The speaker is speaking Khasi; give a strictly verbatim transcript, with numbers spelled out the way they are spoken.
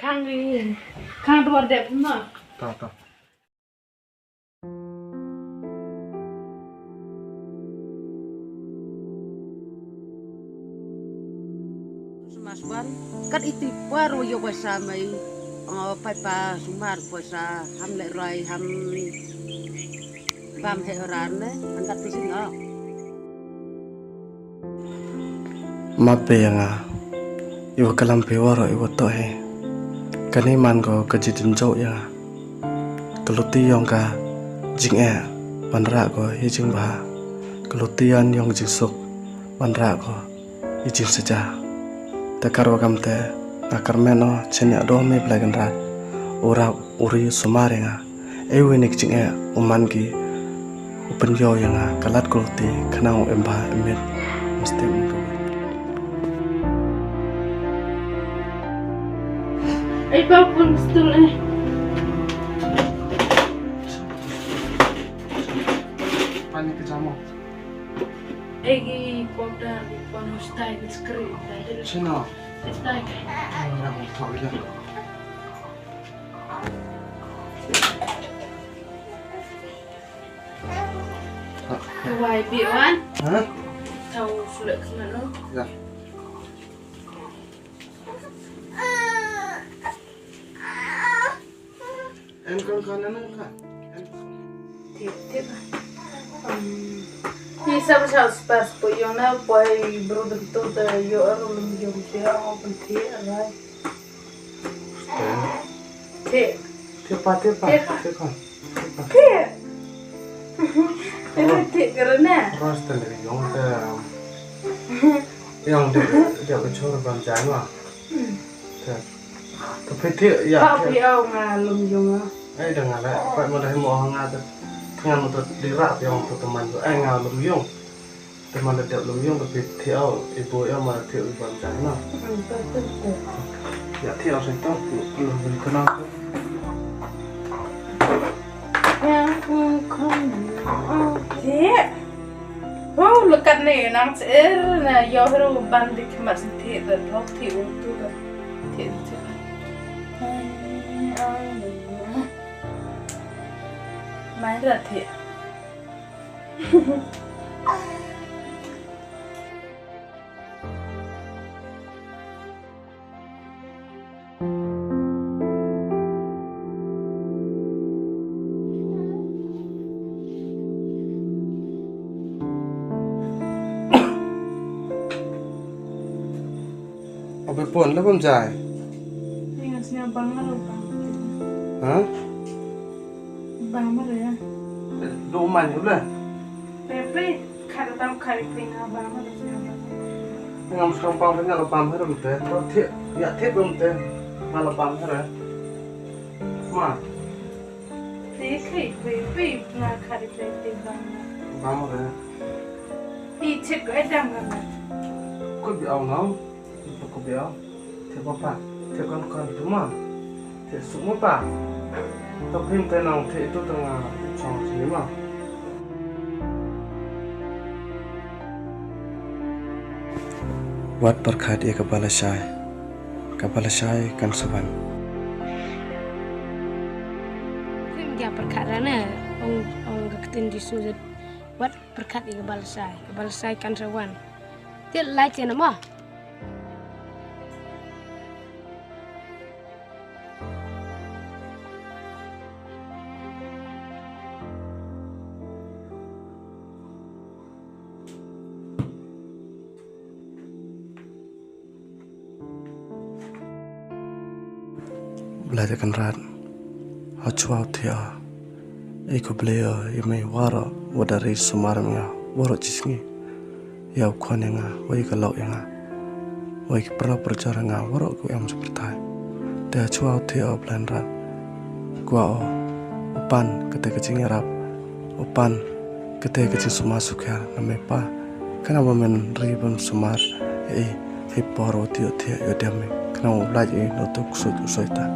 Khang ri, khang duar dep ma. Ta, ta. Sumar sumar, kat iti par yo pisa mai, oh, pai pa sumar pisa, ham le rai, ham bam he ran ne, angkat pisin oh. Map be ïa nga, iwa klam phi waroh iwa toh hi. Kane man ko ka jingdon jauh ïa nga. Ka luti yong ka jingeh ban rah ko hi jingbha. Ka luti yan yong jingsuk ban rah ko hi jingsaja. Te karwa kamte nga kyrmen o chenia do me Blai Kynrad. Ura uri sumar ïa nga. Ei wini ki jingeh u man ki u pynïoh ïa nga ka lad ka luti khnang u em bha em miat. Mesti mynta. Ei ba pun stul eh. Pani ke jamo. Ei gi powder gi pon stai gi skri. Chino. Stai. Ora mo thok ila. Wai bi wan. Ha? Tau sulek kemana? Ya. Em kan kan nan kan. Tip tip. Ni sa sa spas po yong na poi bro bentuk de yo arum yong dia open ti arai. Thik. Thik pa, thik pa, thik pa. Thik. Thik kerana. Ras tadi yong te. Yong te dia kechor ban jai ma. Thik. Tapi thik ya. Pa pi au nga lum yong ah. Ai dah nga lah. Pa mo dah mo nga te. Nga mo te dirak yong te teman tu. Ai nga lum yong. Te man da dep lum yong da phi thiaw i bo ïa man da thiaw i ban jai na. Ïa thiaw sing tong lum bri kana. Wow, lekat ne nang sir na yo hero ban di khmat sing thiaw da thok thiaw tu da thiaw thiaw. Mai da thiaw. Obe pon la bam jai. Ni ngas nya bang la bang. Ha? Bang ma ya. Lu man yu la. Pepe, khat tam khat ping ha bang ma ya. Ngam srong pang nya la bam ha rum te. Thik, ya thik rum te. Ma la bam ha. Ma. Te kai pepe nga khat ping bang. Bam ma. Ti thik ai dang ma. Ko bi au nau. Ko biang, te papa, te kan kan tu ma, te suk ma pa, te pim te nang te itu tengah chong sini ma. Wat pyrkhat ïa kaba lashai, kaba lashai kan sa wan. Pim ïa pyrkhat ra ne, ong, ong ka ktien Jisu, wat pyrkhat ïa kaba lashai, kaba lashai kan sa wan. Te lai te na ma. Blei da Kynrad, ha chwa u thiah, i khublei ïa me waroh, wa da ri sumar ïa nga waroh chi sngi. Ïa u khun ïa nga, wa ïa ka lok ïa nga, wa ïa ki para pyrjor ïa nga, waroh ki em jingpyrthai. Te ha chwa u thiah u Blei Kynrad, kwah u pan kata ka jingïarap, u pan kata ka jingsumar sukher na me pa. Kane ba men ri ban sumar ïa i ha i por u thiah u thiah ïa u diang me. Kane u Blei ïa i na u tuk sut u soi ta.